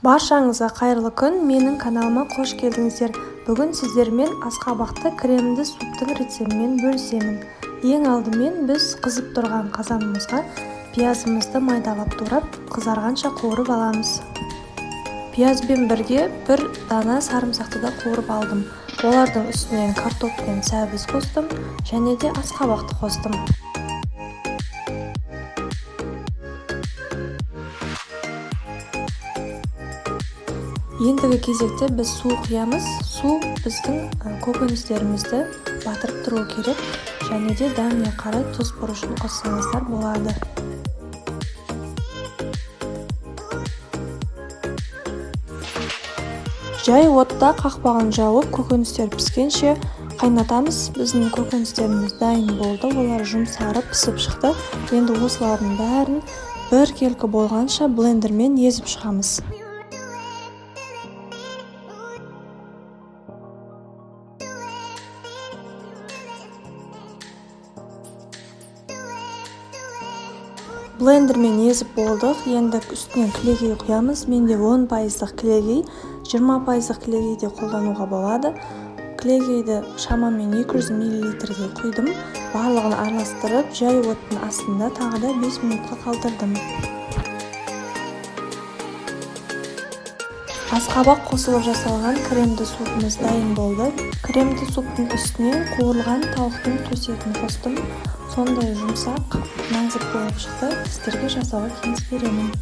Баршаңызға қайырлы күн! Менің каналыма қош келдіңіздер! Бүгін сіздермен асқабақты кремді суптың рецептімен бөлісемін. Ең алдымен біз қызып тұрған қазанымызға пиязымызды майдалап турап, қызарғанша қуырып аламыз. Пиязбен бірге бір дана сарымсақты да қуырып алдым. Олардың үстінен картоп пен сәбіз қостым және де асқабақты қостым. Ендігі кезекте біз су құямыз. Су біздің көкөністерімізді батырып тұру керек және де дәміне қарай тұз, бұрышын қоссаңыздар болады. Жай отта қақпағын жауып, көкөністер піскенше қайнатамыз. Біздің көкөністеріміз дайын болды, олар жұмсарып пісіп шықты. Енді осылардың бәрін біркелкі болғанша блендермен езіп шығамыз. Блендермен езіп болдық. Енді үстінен кілегей құямыз. Менде 10%-дық кілегей, 20%-дық кілегей де қолдануға болады. Кілегейді шамамен 200 миллилитрдей құйдым. Барлығын араластырып, жай оттың астында тағы да 5 минутқа қалдырдым. Асқабақ қосылып жасалған кремді супымыз дайын болды. Кремді суптың үстіне қуырылған тауықтың төсетін қостым. Сондай жұмсақ, нәзік болып шықты. Сіздерге жасауға кеңес беремін.